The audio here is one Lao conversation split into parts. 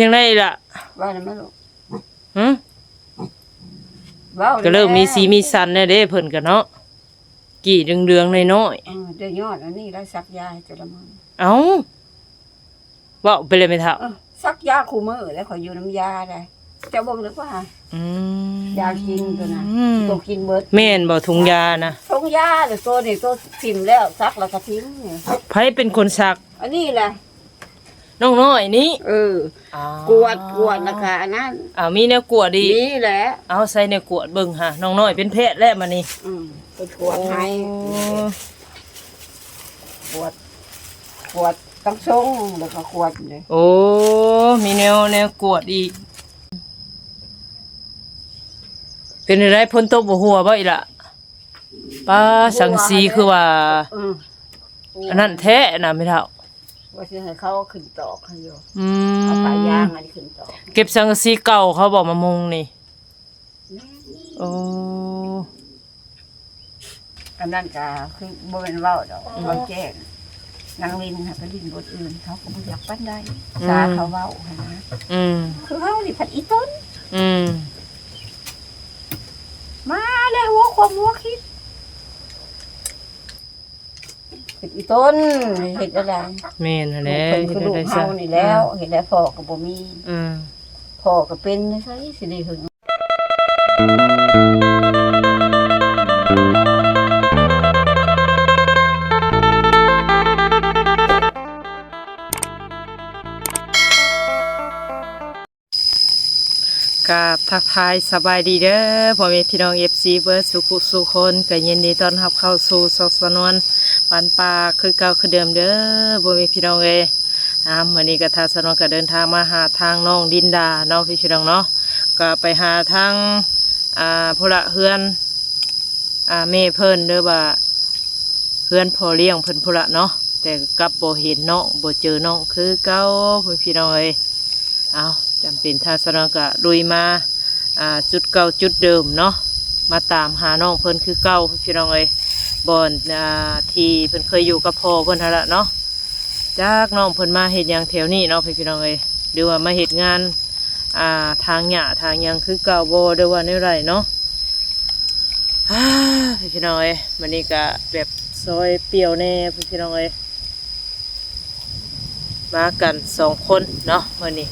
ຈັ່ງໃດລະ? ວ່າແລ້ວແມ່ລູກ ຫຶ? ເວົ້າ ກໍເລີ່ມມີສີມີສັນແລ້ວເດ້ ເພິ່ນກໍເນາະ ກີ້ເຫຼືອງໆນ້ອຍໆ ເອີ ໄດ້ຍອດອັນນີ້ລະ ສັກຢາໃຫ້ແຕ່ລະມື້. ເອົ້າ ເວົ້າໄປເລີຍແມ່ເຖົ້າ. ເອີ ສັກຢາຄູ່ມື້ແລ້ວ ຂ້ອຍຢູ່ນຳຢາໄດ໋ ເຈົ້າເບິ່ງເດີວ່າ ອືມ ຢາກິນຕົວນັ້ນ ອືມ ໂຕກິນເບິດ. ແມ່ນບໍ່? ຖົງຢານະ ຖົງຢາ ແລ້ວໂຕນີ້ໂຕຖິ້ມແລ້ວ ສັກແລ້ວກໍຖິ້ມ. ໃຜເປັນຄົນສັກ? ອັນນີ້ແຫຼະ ນ້ອງນ້ອຍນີ້. ເອີ ອໍ ກວດ ກວດແລ້ວກະອັນນັ້ນ. ອ້າວ ມີແນວກວດອີກ? ມີແຫຼະ. ເອົາ ໃສ່ແນວກວດເບິ່ງຫາ ນ້ອງນ້ອຍເປັນແພດແລ້ວບັດນີ້. ອືມ ໄປກວດໃຫ້ ໂອ້ ກວດ ກວດຕັ້ງຊົງ ແລ້ວກໍກວດເດ້. ໂອ້ ມີແນວ ແນວກວດອີກ. ເປັນຈັ່ງໃດ ຝົນຕົກບໍ່ຮົ່ວບໍ່ອີ່ຫຼ້າ? ປ້າ ສັງກະສີຄືວ່າ ເອີ ອັນນັ້ນແທ້ນະແມ່ເຖົ້າ. ວ່າຊິໃຫ້ເຂົາຂຶ້ນຕອກໃຫ້ຢູ່. ອືມ ເອົາປາຍຢາງອັນນີ້ຂຶ້ນຕອກ. ເກັບສັງກະສີເກົ່າເຂົາບໍ່ມາມຸງນີ້? ແມ່ນ. ໂອ້ ອັນນັ້ນກະຄືບໍ່ແມ່ນເວົ້າດອກ ອືມ ເວົ້າແຈ້ງ. ນາງລິນຫາໄປຫຼິ້ນບ່ອນອື່ນ ເຂົາກໍບໍ່ຢາກປານໃດ. ອືມ ສາເຂົາເວົ້າຫັ້ນນະ. ອືມ ຄືເຮົານີ້ພັດອີຕົນ. ອືມ ມາແລ້ວ ຫົວຄວາມຫົວຄິດ. ເຮັດອີຕົນ ເຮັດແນວໃດ? ແມ່ນຫັ້ນແຫຼະ ລູກເພິ່ນ ເຮັດແນວໃດຊະ? ລູກເຮົານີ້ແລ້ວ ອືມ ເຮັດແລ້ວພໍ່ກໍບໍ່ມີ. ອືມ ພໍ່ກໍເປັນ ໃສຊິໄດ້ຫຶງ. ກາບທັກທາຍສະບາຍດີເດີ ພໍ່ແມ່ພີ່ນ້ອງ ເອັຟຊີ ເບິດສູ່ຄູ່ສູ່ຄົນ ກໍຍິນດີຕ້ອນຮັບເຂົ້າສູ່ຊ່ອງສາວນວນບ້ານປ່າຄືເກົ່າຄືເດີມເດີ ພໍ່ແມ່ພີ່ນ້ອງເອີຍ. ອາ ມື້ນີ້ກໍທາງສາວນວນກໍເດີນທາງມາຫາທາງນ້ອງລິນດາເນາະ ພີ່ນ້ອງເນາະ ກໍໄປຫາທາງ ອາ ພຸ້ນລະ ເຮືອນ ອາ ແມ່ເພິ່ນ ຫຼືວ່າເຮືອນພໍ່ລ້ຽງເພິ່ນພຸ້ນລະເນາະ ແຕ່ກັບບໍ່ເຫັນນ້ອງ ບໍ່ເຈີນ້ອງຄືເກົ່າ ພີ່ນ້ອງເອີຍ. ເອົາ ຈຳເປັນທາງສາວນວນກະລຸຍມາ ອ່າ ຈຸດເກົ່າຈຸດເດີມເນາະ ມາຕາມຫານ້ອງເພິ່ນຄືເກົ່າ ພີ່ນ້ອງເອີຍ ບ່ອນ ອ່າ ທີ່ເພິ່ນເຄີຍຢູ່ກັບພໍ່ເພິ່ນຫັ້ນລະເນາະ. ຈັກນ້ອງເພິ່ນມາເຮັດຫຍັງແຖວນີ້ເນາະ ພີ່ນ້ອງເອີຍ ຫຼືວ່າມາເຮັດງານ ອ່າ ຖາງຫຍ້າຖາງຫຍັງຄືເກົ່າບໍ່ ຫຼືວ່າແນວໃດເນາະ. ອາ ພີ່ນ້ອງເອີຍ ມື້ນີ້ກະແບບຊອຍປ່ຽວແດ່ ພີ່ນ້ອງເອີຍ. ມາກັນສອງຄົນເນາະມື້ນີ້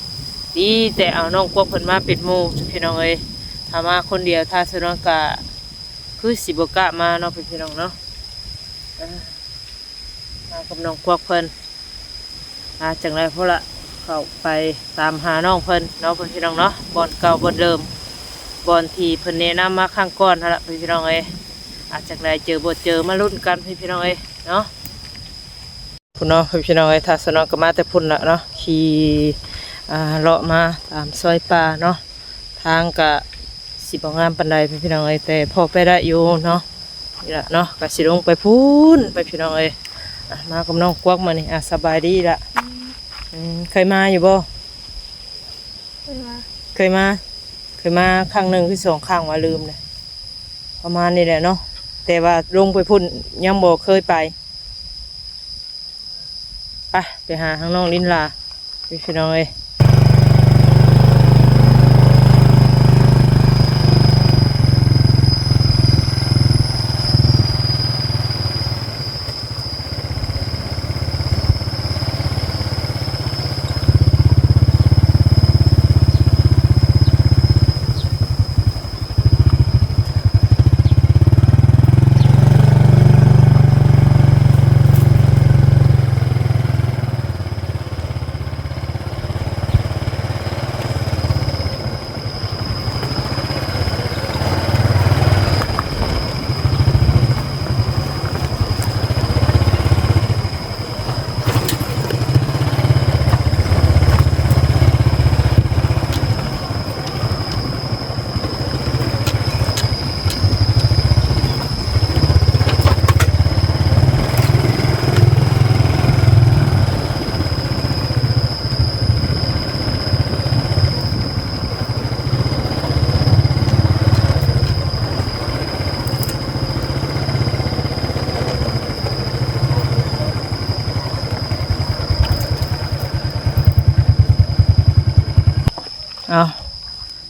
ດີແຕ່ເອົານ້ອງກວາງເພິ່ນມາເປັນໝູ່ ພີ່ນ້ອງເອີຍ. ຖ້າມາຄົນດຽວ ຖ້າສະດວກກະຄືຊິບໍ່ກ້າມາເນາະ ພີ່ນ້ອງເນາະ. ເອີ ມາກັບນ້ອງກວາງເພິ່ນ ອາ ຈັ່ງໃດພຸ້ນລະ ເຂົ້າໄປຕາມຫານ້ອງເພິ່ນເນາະ ພີ່ນ້ອງເນາະ ບ່ອນເກົ່າບ່ອນເດີມ ບ່ອນທີ່ເພິ່ນແນະນຳມາຄັ້ງກ່ອນຫັ້ນລະ ພີ່ນ້ອງເອີຍ. ອາ ຈັ່ງໃດເຈີບໍ່ເຈີ ມາລຸ້ນກັນ ພີ່ນ້ອງເອີຍເນາະ. ພຸ້ນເນາະ ພີ່ນ້ອງເອີຍ ທາງສາວນວນກໍມາແຕ່ພຸ້ນລະເນາະ ຂີ່ ອ່າ ເລາະມາຕາມຊອຍປ່າເນາະ. ທາງກະຊິບໍ່ງາມປານໃດ ພີ່ນ້ອງເອີຍ ແຕ່ພໍໄປໄດ້ຢູ່ເນາະ. ນີ້ລະເນາະ ກະຊິລົງໄປພຸ້ນ ພີ່ນ້ອງເອີຍ. ອາ ມາກັບນ້ອງກວາງມື້ນີ້ ອາ ສະບາຍດີລະ. ອືມ ເຄີຍມາຢູ່ບໍ່? ເຄີຍມາ ເຄີຍມາ ເຄີຍມາຄັ້ງໜຶ່ງຄືສອງຄັ້ງ ວ່າລືມແລ້ວ ປະມານນີ້ແຫຼະເນາະ ແຕ່ວ່າລົງໄປພຸ້ນຍັງບໍ່ເຄີຍໄປ. ໄປ ໄປຫາທາງນ້ອງລິນລາ ພີ່ນ້ອງເອີຍ. ເອົາ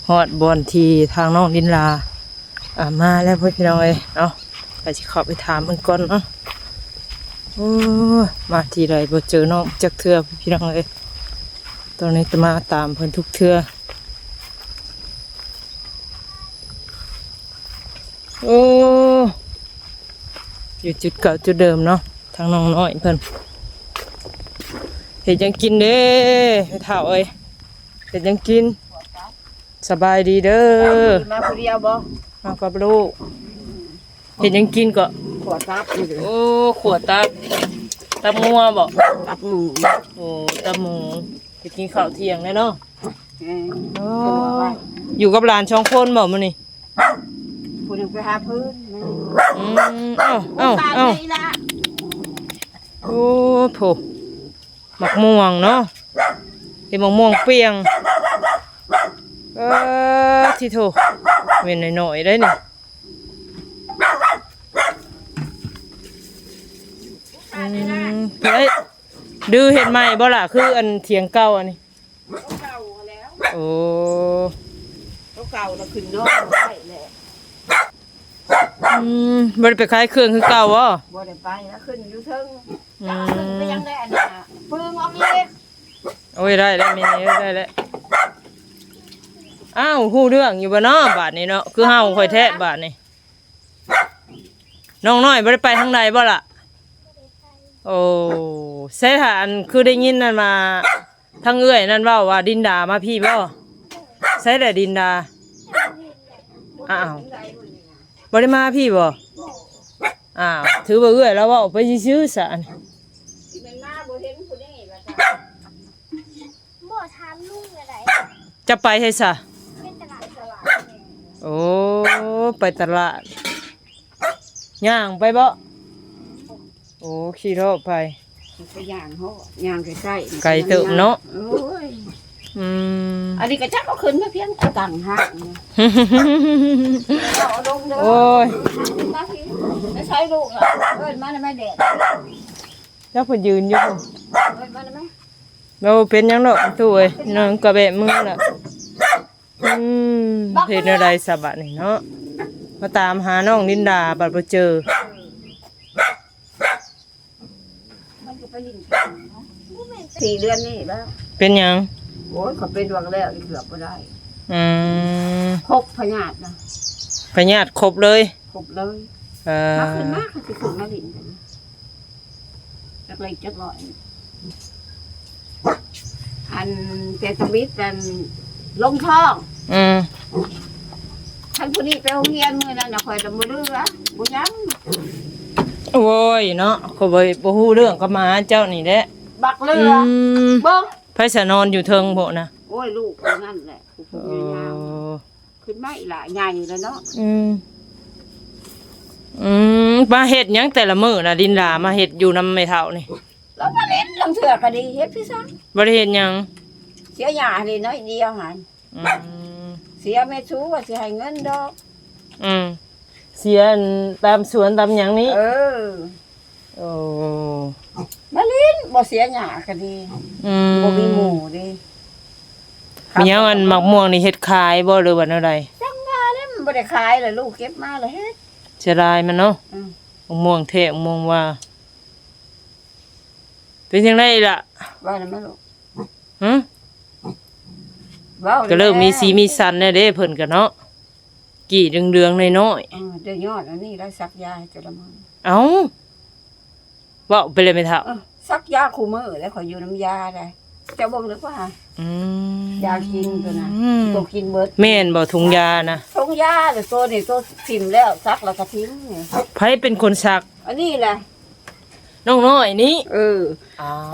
ຮອດບ່ອນທີ່ທາງນ້ອງລິນລາ ອ່າ ມາແລ້ວເພິ່ນ ພີ່ນ້ອງເອີຍເນາະ. ກໍຊິເຂົ້າໄປຖາມເພິ່ນກ່ອນເນາະ. ໂອ້ ມາທີໃດບໍ່ເຈີນ້ອງຈັກເທື່ອ ພີ່ນ້ອງເອີຍ. ຕອນນີ້ກໍມາຕາມເພິ່ນທຸກເທື່ອ. ໂອ້ ຢູ່ຈຸດເກົ່າຈຸດເດີມເນາະ ທາງນ້ອງນ້ອຍເພິ່ນ. ເຮັດຫຍັງກິນເດ້ ແມ່ເຖົ້າເອີຍ? ເຮັດຫຍັງກິນ? ສະບາຍດີເດີ. ມາຜູ້ດຽວບໍ່? ມາກັບລູກ. ເຮັດຫຍັງກິນເກາະ? ຂົ້ວຕັບຢູ່ເດີ. ໂອ້ ຂົ້ວຕັບ. ຕັບງົວບໍ່? ຕັບໝູ. ໂອ້ ຕັບໝູ. ໄປກິນເຂົ້າທ່ຽງແລ້ວເນາະ. ແມ່ນ. ໂອ້ ຢູ່ກັບຫຼານສອງຄົນບໍ່ມື້ນີ້? ຜູ້ໜຶ່ງໄປຫາເພິ່ນ. ອືມ ເອົ້າ ເອົ້າ ເອົ້າ ໂອ້ ໂພ ໝາກມ່ວງເນາະ. ເຮັດໝາກມ່ວງປ່ຽງ. ເອີ ທິໂທ ແມ່ນນ້ອຍໆໄດ໋ນີ້. ອືມ ເອີຍ ດືເຮັດໃໝ່ບໍ່ລະ ຄືອັນຖຽງເກົ່າອັນນີ້? ໂຕເກົ່າຫັ້ນແຫຼ້ວ. ໂອ້ ໂຕເກົ່າລະຂຶ້ນນອນບໍ່ໄດ້ແຫຼະ. ອືມ ບໍ່ໄດ້ໄປຂາຍເຄື່ອງຄືເກົ່າບໍ່? ບໍ່ໄດ້ໄປລະ ຂຶ້ນຢູ່ເທິງ. ອືມ ຂຶ້ນໄປຍັງໄດ້ອັນນັ້ນນະ ປຶງອອກອີກ. ໂອ້ຍ ໄດ້ແລ້ວແມ່ ໄດ້ແລ້ວ. ອ້າວ ຮູ້ເລື່ອງຢູ່ບໍ່ເນາະບາດນີ້ເນາະ ຄືເຮົາຂ້ອຍແທ້ບາດນີ້. ນ້ອງນ້ອຍບໍ່ໄດ້ໄປທາງໃດບໍ່ລະ? ໂອ້ ໃສຫາ ອັນ ຄືໄດ້ຍິນນັ້ນວ່າ ທາງເອື້ອຍນັ້ນເວົ້າວ່າດິນດາມາພີ້ບໍ່? ໃສແຫຼະດິນດາ? ອ້າວ ບໍ່ໄດ້ມາພີ້ບໍ່? ອ້າວ ຖືວ່າເອື້ອຍລາວເວົ້າໄປຊື່ໆຊະ. ຊິແມ່ນມາບໍ່ເຫັນຜູ້ນີ້ວ່າຊັ້ນ. ບໍ່ ຖາມລຸງກໍໄດ້. ຈະໄປໃສຊະ? ໄປຕະຫຼາດ. ໂອ້ ໄປຕະຫຼາດ. ຍ່າງໄປບໍ່? ໂອ້ ຂີ່ເທາະໄປ. ໄປຍ່າງເທາະ ຍ່າງໃກ້ໆ ໄກເຕີບເນາະ. ໂອ້ຍ ອືມ ອັນນີ້ກໍຈັກເອົາຂຶ້ນມາພຽງກະຕັງຫາກ. ເອົາລົງເດີ. ໂອ້ຍ ມາພີ້ ໄປໃສລູກລະ ເອີ້ນມານຳແມ່ແດດ. ຈັກເພິ່ນຢືນຢູ່ພຸ້ນ. ເອີ້ນມານຳແມ່. ບໍ່ເປັນຫຍັງດອກຕູ້ເອີຍ ນ້ອງກໍແບະມືລະ. ອືມ ເຮັດແນວໃດຊະບາດນີ້ເນາະ ມາຕາມຫານ້ອງລິນດາບັດບໍ່ເຈີ. ມັນກໍໄປຫຼິ້ນກັນເນາະ ສີ່ເດືອນນີ້ແລ້ວ. ເປັນຫຍັງ? ໂອ້ຍ ຂ້ອຍເປັນວັງແລ້ວ ເກືອບບໍ່ໄດ້. ອືມ ຄົບພະຍາດນະ ພະຍາດຄົບເລີຍ. ຄົບເລີຍ. ເອີ ມາຂຶ້ນມາ ຂ້ອຍຊິຂຶ້ນມາຫຼິ້ນກັນ ຈັກເລັກຈັກນ້ອຍ. ອັນແຕ່ທຳອິດນັ້ນລົງທ້ອງ. ອືມ ຄັນຜູ້ນີ້ໄປໂຮງຮຽນມື້ນັ້ນນະ ຂ້ອຍລະບໍ່ເຫຼືອ ບໍ່ຍັງ. ໂອ້ຍເນາະ ຂ້ອຍບໍ່ ບໍ່ຮູ້ເລື່ອງກັບໝາເຈົ້ານີ້ແຫຼະ ບັກເຫຼືອ. ອືມ ເບິ່ງ ໃຜສະນອນຢູ່ເທິງພຸ້ນນະ? ໂອ້ຍ ລູກຜູ້ນັ້ນແຫຼະ ຜູ້ ເອີ ຍາວ. ຂຶ້ນມາອີ່ຫຼ້າໃຫຍ່ແລ້ວເນາະ. ອືມ ອືມ ມາເຮັດຫຍັງແຕ່ລະມື້ນະ ລິນດາມາເຮັດຢູ່ນຳແມ່ເຖົ້ານີ້? ລາວມາຫຼິ້ນ ລາງເທື່ອກໍດີ ເຮັດຄືສັງ ບໍ່ໄດ້ເຮັດຫຍັງ. ເສຍຫຍ້າເລີຍໜ້ອຍດຽວຫັ້ນ. ອືມ ເສຍແມ່ຊູວ່າຊິໃຫ້ເງິນດອກ. ອືມ ເສຍອັນຕາມສວນຕາມຫຍັງນີ້. ເອີ ໂອ້ ມາຫຼິ້ນ ບໍ່ເສຍຫຍ້າກໍດີ. ອືມ ບໍ່ມີໝູ່ເດ້. ມີຫຍັງອັນໝາກມ່ວງນີ້ເຮັດຂາຍບໍ່ ຫຼືວ່າແນວໃດ? ຈັ່ງວ່າແຫຼະ ມັນບໍ່ໄດ້ຂາຍລະ ລູກເກັບມາລະເຮັດ. ເສຍດາຍມັນເນາະ. ອືມ ໝາກມ່ວງແທ້ ໝາກມ່ວງວ່າ. ເປັນຈັ່ງໃດລະ? ວ່ານຳແມ່ລູກ. ຫຶ? ເວົ້າ ກໍເລີ່ມມີສີມີສັນແດ່ເດ້ ເພິ່ນກໍເນາະ. ກີ້ເຫຼືອງໆນ້ອຍໆ. ເອີ ໄດ້ຍອດອັນນີ້ລະ ສັກຢາໃຫ້ແຕ່ລະມື້. ເອົ້າ ເວົ້າໄປເລີຍແມ່ເຖົ້າ. ເອີ ສັກຢາຄູ່ມື້ແລ້ວ ຂ້ອຍຢູ່ນຳຢາໄດ໋. ເຈົ້າເບິ່ງເດີວ່າ ອືມ ຢາກິນໂຕນະ ໂຕກິນເບິດ. ແມ່ນບໍ່ ຖົງຢານະ? ຖົງຢາ ແລ້ວໂຕນີ້ໂຕຖິ້ມແລ້ວ ສັກແລ້ວກໍຖິ້ມ. ໃຜເປັນຄົນສັກ? ອັນນີ້ແຫຼະ. ນ້ອງນ້ອຍນີ້. ເອີ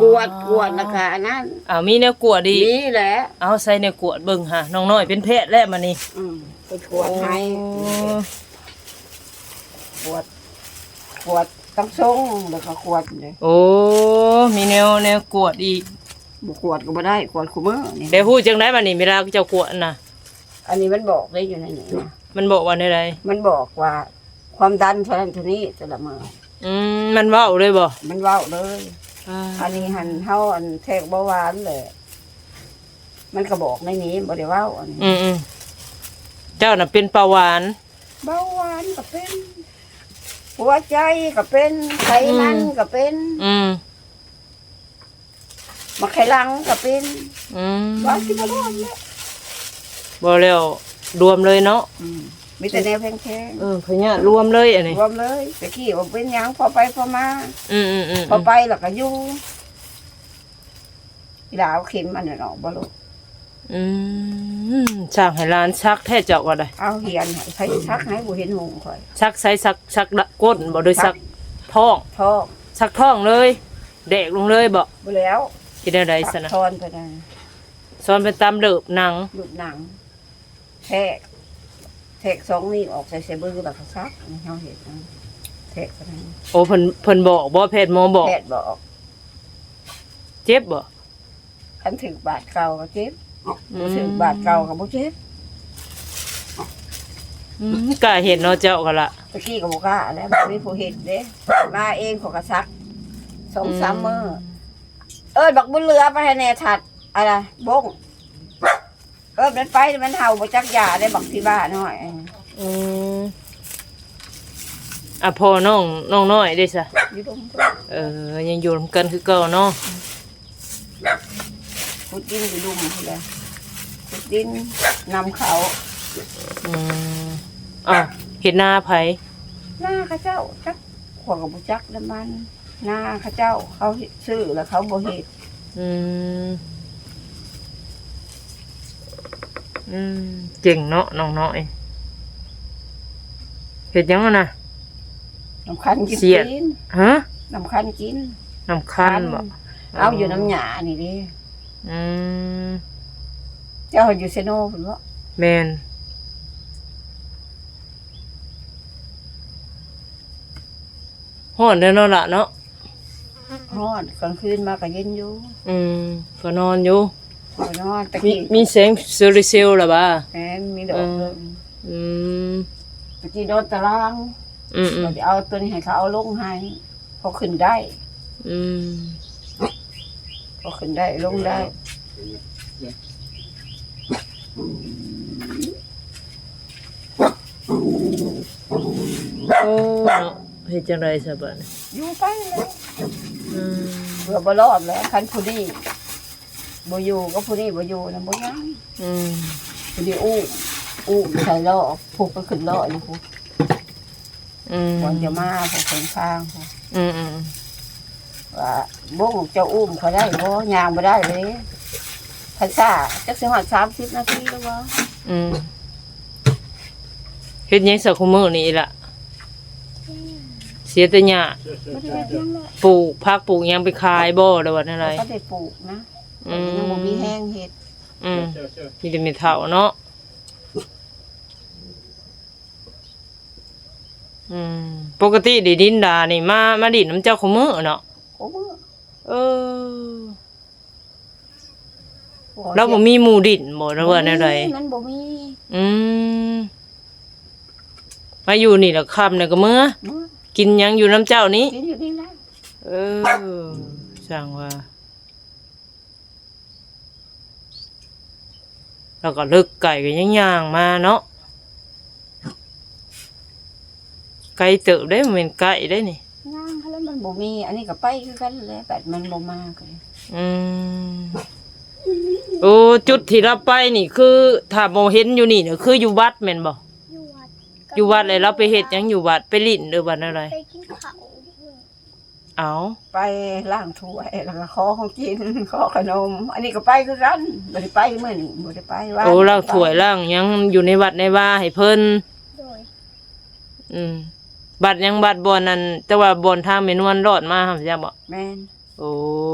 ກວດ ກວດແລ້ວກະອັນນັ້ນ. ອ້າວ ມີແນວກວດອີກ? ມີແຫຼະ. ເອົາ ໃສ່ແນວກວດເບິ່ງຫາ ນ້ອງນ້ອຍເປັນແພດແລ້ວບາດນີ້. ອືມ ເພິ່ນກວດໃຫ້. ໂອ້ ກວດ ກວດຕັ້ງຊົງ ແລ້ວກໍກວດເດ້. ໂອ້ ມີແນວ ແນວກວດອີກ. ບໍ່ກວດກໍບໍ່ໄດ້ ກວດຄູ່ມື້ນີ້. ແລ້ວຮູ້ຈັ່ງໃດບາດນີ້ ເວລາເຈົ້າກວດນະ? ອັນນີ້ມັນບອກເດ້ ຢູ່ໃນນີ້ນະ. ມັນບອກວ່າແນວໃດ? ມັນບອກວ່າ ຄວາມດັນເທົ່ານັ້ນເທົ່ານີ້ແຕ່ລະມື້. ອືມ ມັນເວົ້າເລີຍບໍ່? ມັນເວົ້າເລີຍ. ອ່າ ອັນນີ້ຫັ້ນ ເຮົາອັນແທກເບົາຫວານແຫຼະ. ມັນກໍບອກໃນນີ້ ບໍ່ໄດ້ເວົ້າອັນນີ້. ອືມໆ ເຈົ້ານະເປັນເບົາຫວານ? ເບົາຫວານກໍເປັນ, ຫົວໃຈກໍເປັນ, ໄຂມັນ ອືມ ກໍເປັນ. ອືມ ໝາກໄຂ່ຫຼັງກໍເປັນ. ອືມ ວ່າຊິບໍ່ລວມແລ້ວ ບໍ່ແລ້ວ ລວມເລີຍເນາະ. ອືມ ມີແຕ່ແນວແພງໆ. ເອີ ພະຍາດລວມເລີຍອັນນີ້ ລວມເລີຍ. ແຕ່ກີ້ວ່າເປັນຫຍັງ ພໍໄປພໍມາ. ອືມໆໆໆ ພໍໄປແລ້ວກໍຢູ່. ອີຫຼາເອົາເຂັມອັນນັ້ນອອກບໍ່ລູກ? ອືມ ຊ່າງໃຫ້ຫຼານສັກແທ້ເຈົ້າກໍໄດ້. ເອົາຮຽນໃຫ້ໃຜສັກໃຫ້ ບໍ່ເຫັນຫຸ່ງຂ້ອຍ. ສັກໃສ? ສັກ ສັກກົ້ນບໍ່ ຫຼືສັກ ສັກທ້ອງ? ທ້ອງ. ສັກທ້ອງເລີຍ ແດກລົງເລີຍບໍ່? ບໍ່ແລ້ວ. ເຮັດແນວໃດຊັ້ນນະ? ສອນໄປນັ້ນ ສອນໄປຕາມເລີບໜັງ ເລີບໜັງ. ແທກ ແທກສອງນິ້ວອອກໃສ່ ໃສ່ມື ແລ້ວກໍສັກ. ອັນນີ້ເຮົາເຮັດນະ ແທກປານນັ້ນ. ໂອ້ ເພິ່ນ ເພິ່ນບອກບໍ່? ແພດໝໍບອກ? ແພດບອກ. ເຈັບບໍ່? ຄັນຖືກບາດເກົ່າກໍເຈັບ ອືມ ບໍ່ຖືກບາດເກົ່າກໍບໍ່ເຈັບ. ອືມ ກ້າເຮັດເນາະເຈົ້າກໍລະ. ຕະກີ້ກໍບໍ່ກ້າແລ້ວ ບໍ່ມີຜູ້ເຮັດເດ້. ມາເອງເຂົາກໍສັກສອງສາມ ອືມ ມື້. ເອີ້ນບັກບຸນເຫຼືອໄປໃຫ້ແດ່ ທັດ ອະລະ ບົ້ງ. ເອີ ມັນໄປ ມັນເຫົ່າບໍ່ຈັກຢາໄດ້ ບັກທີ່ບ້ານ້ອຍ. ອືມ ອ່ະ ພໍ່ນ້ອງ ນ້ອງນ້ອຍເດ້ຊະ? ຢູ່ດົງ. ເອີ ຍັງຢູ່ນຳກັນຄືເກົ່າເນາະ. ຂຸດດິນຢູ່ດຸ່ມພຸ້ນແຫຼະ ຂຸດດິນນຳເຂົ້າ. ອືມ ອ້າວ ເຮັດນາໃຜ? ນາເຂົາເຈົ້າ ຈັກ ຂ້ອຍກໍບໍ່ຈັກນຳມັນ. ນາເຂົາເຈົ້າ ເຂົາຊື້ແລ້ວເຂົາບໍ່ເຮັດ. ອືມ ອືມ ເກັ່ງເນາະນ້ອງນ້ອຍ. ເຮັດຫຍັງຫັ້ນນະ? ນ້ຳຄັນກິນ ສຽດ ຕີນ. ຮະ? ນ້ຳຄັນກິນ. ນ້ຳຄັນບໍ່? ຄັນ ເອົາຢູ່ ອືມ ນ້ຳຫຍ້ານີ້ເດ້. ອືມ ເຈົ້າຢູ່ເຊໂນພຸ້ນເບາະ? ແມ່ນ. ຮ້ອນແດ່ເນາະລະເນາະ. ຮ້ອນ ກາງຄືນມາກໍເຢັນຢູ່. ອືມ ກໍນອນຢູ່ ກໍນອນ. ຕະ ມີ ກີ້ ມີແສງໂຊລາເຊວລະຫວາ? ແມ່ນ ມີດອກ ເອີ ເບິ່ງ. ອືມ ຕະກີ້ນອນຕາລາງ. ອືມໆ ກໍຊິເອົາຕົວນີ້ໃຫ້ເຂົາເອົາລົງໃຫ້ ພໍຂຶ້ນໄດ້. ອືມ ພໍຂຶ້ນໄດ້ລົງໄດ້. ໂອ້ ເນາະ ເຮັດຈັ່ງໃດຊະບາດນີ້? ຢູ່ໄປແລ້ວ. ອືມ ເພື່ອບໍ່ລອດແລ້ວ ຄັນຜູ້ນີ້ບໍ່ຢູ່ກັບຜູ້ນີ້ບໍ່ຢູ່ນະ ບໍ່ຍັງ. ອືມ ຜູ້ນີ້ອູ້ມ ອູ້ມໃສ່ລໍ້ ພຸ້ນໄປຂຶ້ນລໍ້ຢູ່ພຸ້ນ. ອືມ ກ່ອນຈະມາ ຜູ້ຄົນທາງ ອືມໆ ວ່າ ໂບ້ງ ເຈົ້າອຸ້ມເຂົາໄດ້ບໍ່? ຍ່າງບໍ່ໄດ້ເລີຍ ພັນສາ ຈັກຊິຮອດສາມສິບນາທີແລ້ວບໍ່? ອືມ ເຮັດຫຍັງຊະຄູ່ມື້ນີ້ລະ? ເສຍແຕ່ຫຍ້າ ບໍ່ໄດ້ເຮັດຫຍັງແຫຼະ. ປູກຜັກປູກຫຍັງໄປຂາຍບໍ່ ຫຼືວ່າແນວໃດ? ບໍ່ໄດ້ປູກນະ. ອືມ ຍັງບໍ່ມີແຮງເຮັດ. ອືມ ມີແຕ່ແມ່ເຖົ້າເນາະ. ອືມ ປົກກະຕິໄດ້ດິນດານີ້ມາ ມາດິນນຳເຈົ້າຄູ່ມື້ເນາະ? ຄູ່ມື້. ເອີ ລາວບໍ່ມີໝູ່ດິນບໍ່ ຫຼືວ່າແນວໃດ? ມັນບໍ່ມີ. ອືມ ມາຢູ່ນີ້ລະຄ່ຳແລ້ວກໍເມືອ ເມືອ ກິນຫຍັງຢູ່ນຳເຈົ້ານີ້? ກິນຢູ່ນີ້ລະ. ເອີ ຊ່າງວ່າ. ແລ້ວກໍເລິກໄກກໍຍັງຍ່າງມາເນາະ ໄກເຕີບເດ້ ບໍ່ແມ່ນໃກ້ເດ້ນີ້. ຍ່າງຫັ້ນແຫຼະ ມັນບໍ່ມີ ອັນນີ້ກໍໄປຄືກັນແຫຼະ ບັດມັນບໍ່ມາກໍ. ອືມ ໂອ້ ຈຸດທີ່ລາວໄປນີ້ຄື ຖ້າບໍ່ເຫັນຢູ່ນີ້ນະ ຄືຢູ່ວັດແມ່ນບໍ່? ຢູ່ວັດ ຢູ່ວັດ ແລ້ວລາວໄປເຮັດຫຍັງຢູ່ວັດ? ໄປຫຼິ້ນ ຫຼືວ່າແນວໃດ? ໄປກິນເຂົ້າ. ເອົາ ໄປລ້າງຖ້ວຍ ແລ້ວກໍຂໍຂອງກິນ ຂໍຂະໜົມ. ອັນນີ້ກໍໄປຄືກັນ ບໍ່ໄດ້ໄປມື້ນີ້ ບໍ່ໄດ້ໄປວານ. ໂອ້ ລ້າງຖ້ວຍລ້າງຫຍັງຢູ່ໃນວັດໃນວາໃຫ້ເພິ່ນ. ໂດຍ. ອືມ ວັດຫຍັງ ວັດບ່ອນນັ້ນ ແຕ່ວ່າບ່ອນທາງແມ່ນວນລອດມາຫັ້ນ ບໍ່? ແມ່ນ. ໂອ້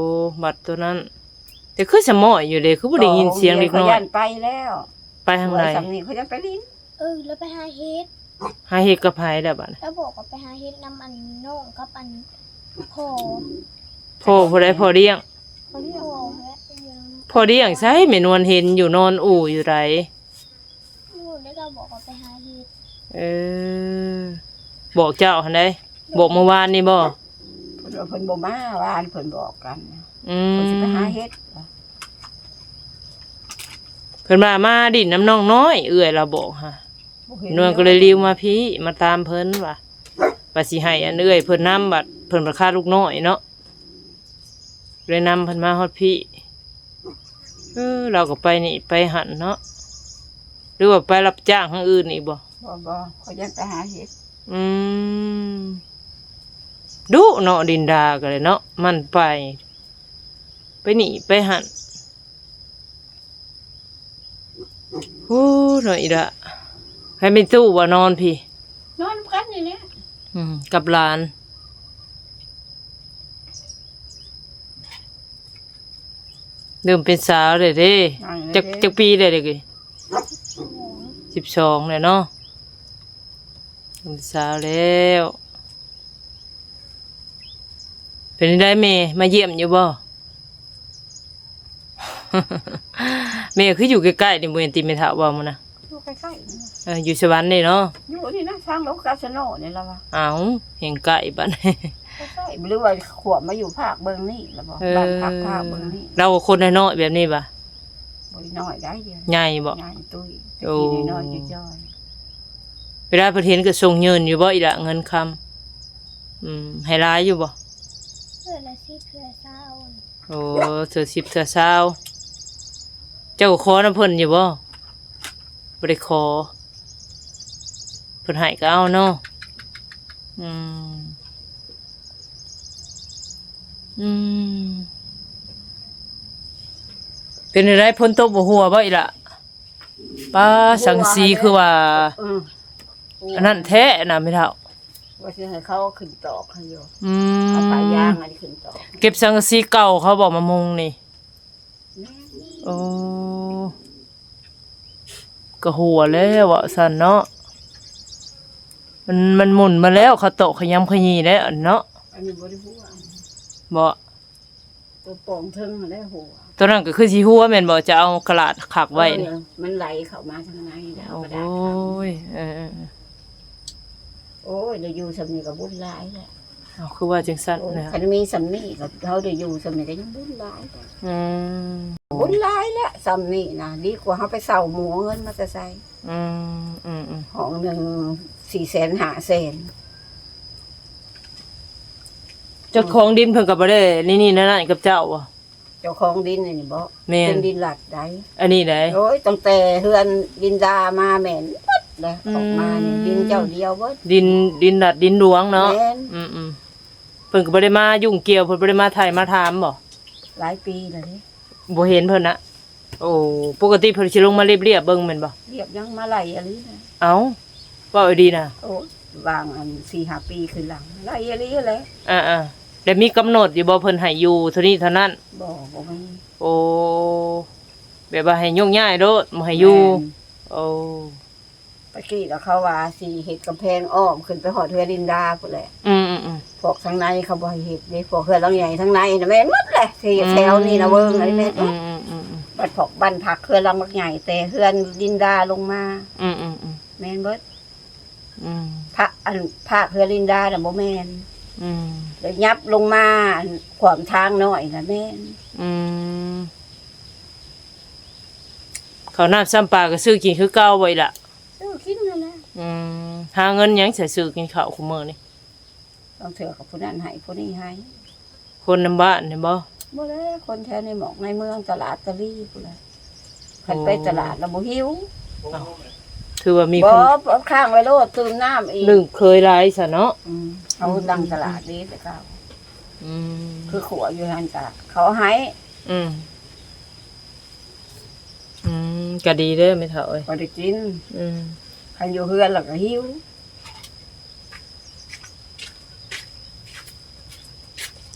ວັດຕົວນັ້ນ ແຕ່ຄືສະໝ້ອຍຢູ່ເດ້ ຄືບໍ່ໄດ້ຍິນສຽງເດັກນ້ອຍ. ເຂົາຢ້ານໄປແລ້ວ. ໄປທາງໃດ? ຊ່ຳນີ້ເຂົາຢ້ານໄປຫຼິ້ນ. ເອີ ລາວໄປຫາເຫັດ. ຫາເຫັດກັບໃຜລະບາດນີ້? ລາວບອກວ່າໄປຫາເຫັດນຳອັນນ້ອງກັບອັນພໍ່. ພໍ່ຜູ້ໃດ? ພໍ່ລ້ຽງ. ພໍ່ລ້ຽງ. ພໍ່ລ້ຽງໃສ? ແມ່ນວນເຫັນຢູ່ນອນອູ່ຢູ່ໃດ. ບໍ່ໄດ້ ລາວບອກວ່າໄປຫາເຫັດ. ເອີ ບອກເຈົ້າຫັ້ນໃດ? ບອກມື້ວານນີ້ບໍ່? ເພິ່ນວ່າເພິ່ນບໍ່ມາ ວານເພິ່ນບອກກັນ. ອືມ ເພິ່ນຊິໄປຫາເຫັດ. ວ່າ ເພິ່ນວ່າມາດິນນຳນ້ອງນ້ອຍ ເອື້ອຍລາວບອກຫາ ບໍ່ເຫັນ ນວນກໍເລີຍລິວມາພີ້ ມາຕາມເພິ່ນວ່າ ວ່າຊິໃຫ້ອັນເອື້ອຍເພິ່ນນຳ ບັດເພິ່ນບັດຄາດລູກນ້ອຍເນາະ ເລີຍນຳເພິ່ນມາຮອດພີ້. ເອີ ລາວກໍໄປນີ້ໄປຫັ້ນເນາະ ຫຼືວ່າໄປຮັບຈ້າງທາງອື່ນອີກບໍ່? ບໍ່ ບໍ່ ຂ້ອຍຢ້ານໄປຫາເຫັດ. ອືມ ດຸເນາະ ລິນດາກໍເລີຍເນາະ ມັນໄປ ໄປນີ້ໄປຫັ້ນ. ໂອ້ ເນາະ ອີ່ຫຼ້າ ໃຫ້ແມ່ຕູ້ວ່ານອນພີ້ ນອນນຳກັນນີ້ແຫຼະ ອືມ ກັບຫຼານ ເລີ່ມເປັນສາວແລ້ວເດ້. ອ່າ ຈັກ ເດ້ ຈັກປີແລ້ວເດ້? ສິບສອງແລ້ວເນາະ ເປັນສາວແລ້ວ. ເປັນໃດແມ່ ມາຢ້ຽມຢູ່ບໍ່? ແມ່ຄືຢູ່ໃກ້ໆນີ້ ບໍ່ແມ່ນຕິແມ່ເຖົ້າເວົ້າມານະ? ຢູ່ໃກ້ໆນີ້ ເອີ ຢູ່ສະຫວັນນີ້ເນາະ ຢູ່ນີ້ນະ ທາງລົງກາສະໂນນີ້ລະວ່າ. ອ້າວ ແຮ່ງໃກ້ບັດ ໃກ້ໆ ຫຼືວ່າຂວບມາຢູ່ພາກເບິ່ງນີ້ລະບໍ່? ເອີ ບ້ານພັກພາກເບິ່ງນີ້ ລາວກໍຄົນນ້ອຍໆແບບນີ້ຫວາ? ບໍ່ໄດ້ນ້ອຍໃດ໋ ໃຫຍ່ບໍ່? ໃຫຍ່ຕຸ້ຍ ໂອ້ ຕະກີ້ນ້ອຍໆຈ້ອຍໆ. ເວລາເພິ່ນເຫັນກໍສົ່ງຍື່ນຢູ່ບໍ່ອີ່ຫຼະ ເງິນຄຳ? ອືມ ໃຫ້ຫຼາຍຢູ່ບໍ່? ເທື່ອລະສິບ ເທື່ອຊາວ. ໂອ້ ເທື່ອສິບ ເທື່ອຊາວ. ເຈົ້າກໍຂໍນຳເພິ່ນຢູ່ບໍ່? ບໍ່ໄດ້ຂໍ ເພິ່ນໃຫ້ກໍເອົາເນາະ. ອືມ ອືມ ເປັນຈັ່ງໃດ ຝົນຕົກບໍ່ຮົ່ວບໍ່ອີ່ຫຼະ? ປ້າ ສັງກະສີຄືວ່າ ເອີ ອັນນັ້ນແທ້ນະແມ່ເຖົ້າ ວ່າຊິໃຫ້ເຂົາຂຶ້ນຕອກໃຫ້ຢູ່. ອືມ ເອົາຜ້າຢາງອັນນີ້ຂຶ້ນຕອກ. ເກັບສັງກະສີເກົ່າເຂົາບໍ່ມາມຸງນີ້? ແມ່ນ. ໂອ້ ກໍຮົ່ວແລ້ວເວົ້າຊັ້ນເນາະ ມັນ ມັນໝຸ່ນມາແລ້ວ ເຂົາຕອກຂະຫຍຳຂະຫຍີ່ແລ້ວເນາະ. ອັນນີ້ບໍ່ໄດ້ຮົ່ວ ບໍ່? ຕົວປ່ອງເທິງຫັ້ນແຫຼະຮົ່ວ. ຕົວນັ້ນກໍຄືຊິຮົ່ວແມ່ນບໍ່? ຈະເອົາກະດາດຂັກໄວ້ນີ້. ເອີ ມັນໄຫຼເຂົ້າມາທາງໃນແລ້ວ. ໂອ້ຍ ເອີໆ ໂອ້ຍ ໄດ້ຢູ່ຊ່ຳນີ້ກໍບຸນຫຼາຍແລ້ວ. ເອົາ ຄືວ່າຈັ່ງຊັ້ນນະ? ຄັນມີຊ່ຳນີ້ກໍ ເຮົາໄດ້ຢູ່ຊ່ຳນີ້ກໍຍັງບຸນຫຼາຍແລ້ວ. ອືມ ບຸນຫຼາຍແລ້ວ ຊ່ຳນີ້ນະ ດີກວ່າເຮົາໄປເຊົ່າໝູ່ ເອົາເງິນມາແຕ່ໃສ? ອືມ ອືມໆ ຫ້ອງໜຶ່ງສີ່ແສນຫ້າແສນ. ເຈົ້າຂອງດິນເພິ່ນກໍບໍ່ໄດ້ນີ້ໆນັ້ນໆກັບເຈົ້າບໍ່? ເຈົ້າຂອງດິນອັນນີ້ບໍ່? ແມ່ນ ເປັນດິນລັດໃດ໋ ອັນນີ້ໃດ໋. ໂອ້ຍ ຕັ້ງແຕ່ເຮືອນລິນດາມາແມ່ນໝົດແລ້ວ. ອືມ ອອກມານີ້ດິນເຈົ້າດຽວເບິດ ດິນ ດິນລັດດິນຫຼວງເນາະ. ແມ່ນ ອືມໆ ເພິ່ນກໍບໍ່ໄດ້ມາຫຍຸ້ງກ່ຽວ ເພິ່ນບໍ່ໄດ້ມາໄຖມາຖາມບໍ່? ຫຼາຍປີແລ້ວເດ້ ບໍ່ເຫັນເພິ່ນນະ. ໂອ້ ປົກກະຕິເພິ່ນຊິລົງມາລຽບໆເບິ່ງແມ່ນບໍ່? ລຽບຍັງມາໄລ່ອີ່ຫຼີນະ. ເອົ້າ ເວົ້າອີ່ຫຼີນະ. ໂອ້ ຫວ່າງອັນສີ່ຫ້າປີຂຶ້ນຫຼັງ ໄລ່ອີ່ຫຼີແຫຼະ. ອ່າໆ ແລ້ວມີກຳນົດຢູ່ບໍ່ ເພິ່ນໃຫ້ຢູ່ເທົ່ານີ້ເທົ່ານັ້ນ? ບໍ່ ບໍ່ມີ. ໂອ້ ແບບວ່າໃຫ້ໂຍກຍ້າຍໂລດ ບໍ່ໃຫ້ຢູ່. ແມ່ນ. ໂອ້ ຕະກີ້ລະເຂົາວ່າຊິເຮັດກຳແພງອ້ອມຂຶ້ນໄປຮອດເຮືອນລິນດາພຸ້ນແຫຼະ. ອືມໆໆ ພວກທາງໃນເຂົາບໍ່ໃຫ້ເຮັດເດ້ ພວກເຮືອນຫຼັງໃຫຍ່ທາງໃນນະແມ່ນໝົດແຫຼະ ທີ່ ອືມ ແຖວນີ້ນະເບິ່ງອັນນີ້ແມ່ນໝົດ. ອືມໆໆ ບັດພວກບ້ານພັກເຮືອນຫຼັງບັກໃຫຍ່ ແຕ່ເຮືອນລິນດາລົງມາ. ອືມໆໆ ແມ່ນເບິດ. ອືມ ພະ ອັນ ພາກເຮືອນລິນດານະບໍ່ແມ່ນ. ອືມ ແລ້ວຫຍັບລົງມາ ອັນ ຂວາມທາງນ້ອຍນະແມ່ນ. ອືມ ເຂົ້ານ້ຳຊຳປາກໍຊື້ກິນຄືເກົ່າບໍ່ອີ່ຫຼະ? ຊື້ກິນຫັ້ນແຫຼະ. ອືມ ຫາເງິນຫຍັງໃຊ້ຊື້ກິນເຂົ້າຄູ່ມື້ນີ້? ບາງເທື່ອກໍຜູ້ນັ້ນໃຫ້ຜູ້ນີ້ໃຫ້. ຄົນນຳບ້ານນີ້ບໍ່? ບໍ່ແລ້ວ ຄົນແຖວໃນໝອກໃນເມືອງ ຕະຫຼາດຕະລີພຸ້ນແຫຼະ. ຄັນໄປຕະຫຼາດລະບໍ່ຫິວ. ໂອ້ ເອົ້າ ຖືວ່າມີ ບໍ່ ຄົນ ຄ້າງໄວ້ໂລດ ຕື່ມນ້ຳອີກ. ໜຶ່ງເຄີຍຫຼາຍຊະເນາະ. ອືມ ເຮົາ ອືມ ຕັ້ງຕະຫຼາດເດ້ແຕ່ເກົ່າ. ອືມ ຄືຂົວຢູ່ຫັ້ນກະເຂົາໃຫ້. ອືມ ອືມ ກະດີເດີແມ່ເຖົ້າເອີຍ ພໍໄດ້ກິນ. ອືມ ຄັນຢູ່ເຮືອນລະກະຫິວ.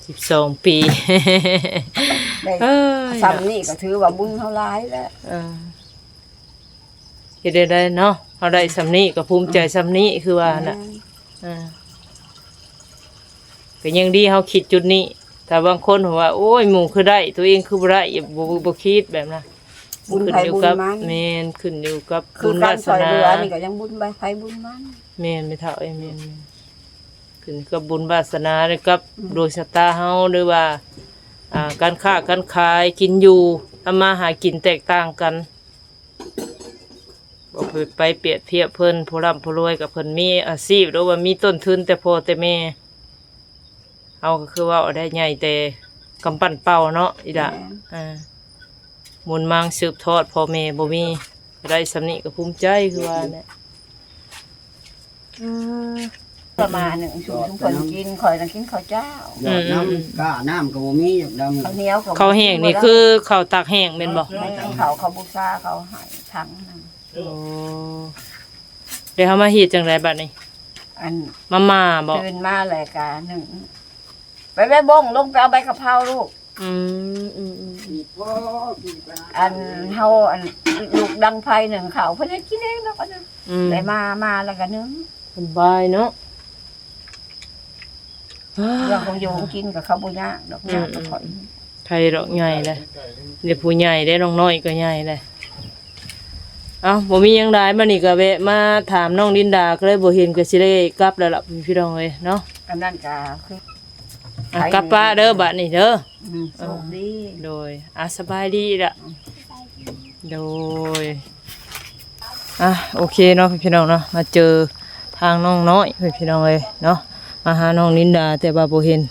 ສິບສອງປີ ໄດ້ ເອີຍ ຊ່ຳນີ້ກໍຖືວ່າບຸນເຮົາຫຼາຍແລ້ວ. ເອີ ເຮັດໄດ້ເນາະ ເຮົາໄດ້ຊ່ຳນີ້ກໍພູມໃຈ ອືມ ຊ່ຳນີ້ ຄືວ່ານະ. ແມ່ນ. ເອີ ກໍຍັງດີເຮົາຄິດຈຸດນີ້. ຖ້າບາງຄົນເຂົາວ່າ ໂອ້ຍ ໝູ່ຄືໄດ້ ຕົວເອງຄືບໍ່ໄດ້ ບໍ່ ບໍ່ຄິດແບບນັ້ນ. ບຸນໃຜບຸນມັນ. ແມ່ນ ຂຶ້ນຢູ່ກັບບຸນວາສະໜາ. ຄືການຊ່ອຍເຫຼືອນີ້ກໍຍັງບຸນໃຜບຸນມັນ. ແມ່ນ ແມ່ເຖົ້າເອີຍ ແມ່ນໆ ຂຶ້ນກັບບຸນວາສະໜາ ກັບ ອືມ ດວງຊະຕາເຮົາ ຫຼືວ່າ ອ່າ ການຄ້າການຂາຍ ກິນຢູ່ ທຳມາຫາກິນແຕກຕ່າງກັນ. ບໍ່ໄປປຽບທຽບເພິ່ນ ຜູ້ລ່ຳຜູ້ລວຍກໍເພິ່ນມີອາຊີບ ຫຼືວ່າມີຕົ້ນທຶນແຕ່ພໍ່ແຕ່ແມ່. ເຮົາກໍຄືເວົ້າໄດ້ ໃຫຍ່ແຕ່ກຳປັ້ນເປົ່າເນາະ ອີ່ຫຼ້າ. ແມ່ນ ອ່າ ບຸນມາງສືບທອດພໍ່ແມ່ບໍ່ມີ ໄດ້ສ່ຳນີ້ກໍພູມໃຈຄືວ່າແຫຼະ. ອືມ ປະມານໜຶ່ງ ຊຸມເພິ່ນກິນ ຂ້ອຍນະກິນເຂົ້າເຈົ້າ. ຢາກນຳ ອືມ ກ້ານ້ຳກໍບໍ່ມີ ຢາກດຳ ເຂົ້າໜຽວກໍ ເຂົ້າແຫ້ງນີ້ຄືເຂົ້າຕາກແຫ້ງແມ່ນບໍ່? ແມ່ນ ເຂົ້າ ເຂົ້າບູຊາເຂົາໃຫ້ຖັງໜຶ່ງ. ໂອ້ ແລ້ວເຮົາມາເຮັດຈັ່ງໃດບັດນີ້? ອັນ ມາມ່າບໍ່? ຕື່ນມາແລ້ວກະໜຶ້ງ ໄປແມ່ບົ້ງ ລົງໄປເອົາໃບກະເພົາລູກ. ອືມ ອືມ ອືມ ອັນເຮົາ ອັນ ລູກດັງໄຟໜຶ້ງເຂົ້າ ເພິ່ນເຮັດກິນເອງດອກ ອັນນັ້ນ. ອືມ ໄດ້ມາ ມາແລ້ວກະໜຶ້ງ ສະບາຍເນາະ. ເລື່ອງຂອງຢູ່ຂອງກິນກໍເຂົາບໍ່ຍາກດອກ ອືມ ຍາກກໍຂ້ອຍ. ໃຜດອກໃຫຍ່ແລ້ວ ເດ ຜູ້ໃຫຍ່ເດ້ ນ້ອງນ້ອຍກໍໃຫຍ່ແລ້ວ. ເອົ້າ ບໍ່ມີຫຍັງຫຼາຍ ບັດນີ້ກໍແວະມາຖາມນ້ອງລິນດາ ກໍເລີຍບໍ່ເຫັນ ກໍຊິໄດ້ກັບແລ້ວລະພີ່ນ້ອງເອີຍເນາະ. ອັນນັ້ນກໍຄື ອ່ະ ໄປ ກັບປ້າເດີບັດນີ້ເດີ. ອືມ ໂຊກດີ ໂດຍ ອ່ະ ສະບາຍດີລະ. ໂດຍ ອ່ະ ໂອເຄເນາະພີ່ນ້ອງເນາະ ມາເຈີທາງນ້ອງນ້ອຍພີ່ນ້ອງເອີຍເນາະ ມາຫານ້ອງລິນດາ ແຕ່ວ່າບໍ່ເຫັນ.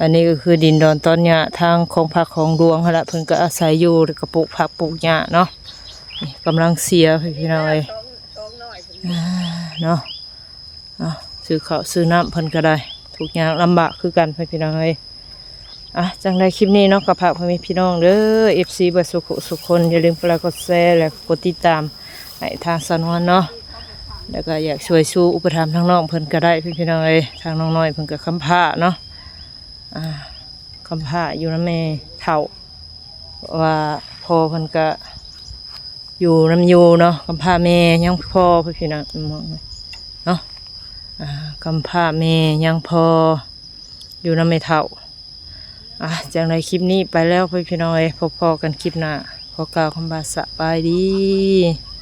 ອັນນີ້ກໍຄືດິນດອນຕອນຫຍ້າທາງຂອງພັກຂອງຫຼວງຫັ້ນລະ ເພິ່ນກໍອາໄສຢູ່ ແລ້ວກໍປູກຜັກປູກຫຍ້າເນາະ. ນີ້ກຳລັງເສຍພີ່ນ້ອງເອີຍ ອ່າ ເນາະ. ອ່ະ ຊື້ເຂົ້າຊື້ນ້ຳເພິ່ນກໍໄດ້ ທຸກຍາກລຳບາກຄືກັນພີ່ນ້ອງເອີຍ. ອ່ະ ຈັ່ງໃດຄລິບນີ້ເນາະ ກໍຝາກພໍ່ແມ່ພີ່ນ້ອງເດີ ເອັຟຊີ ເບິດສູ່ຜູ້ສູ່ຄົນ ຢ່າລືມກົດໄລກົດແຊ ແລະ ກົດຕິດຕາມໃຫ້ທາງສາວນວນເນາະ ແລ້ວກໍຢາກຊ່ວຍຊູ້ອຸປະຖຳທາງນ້ອງເພິ່ນກໍໄດ້ພີ່ນ້ອງເອີຍ ທາງນ້ອງນ້ອຍເພິ່ນກໍກຳພ້າເນາະ ອ່າ ກຳພ້າຢູ່ນຳແມ່ເຖົ້າ ເພາະວ່າພໍ່ເພິ່ນກໍ ຢູ່ນຳຢູ່ເນາະ ກຳພ້າແມ່ຍັງພໍພີ່ນ້ອງເນາະ ອ່າ ກຳພ້າແມ່ຍັງພໍຢູ່ນຳແມ່ເຖົ້າ. ອ່າ ຈັ່ງໃດຄລິບນີ້ໄປແລ້ວພີ່ນ້ອງເອີຍ ພົບພໍ້ກັນຄລິບໜ້າ ຂໍກ່າວຄຳວ່າສະບາຍດີ.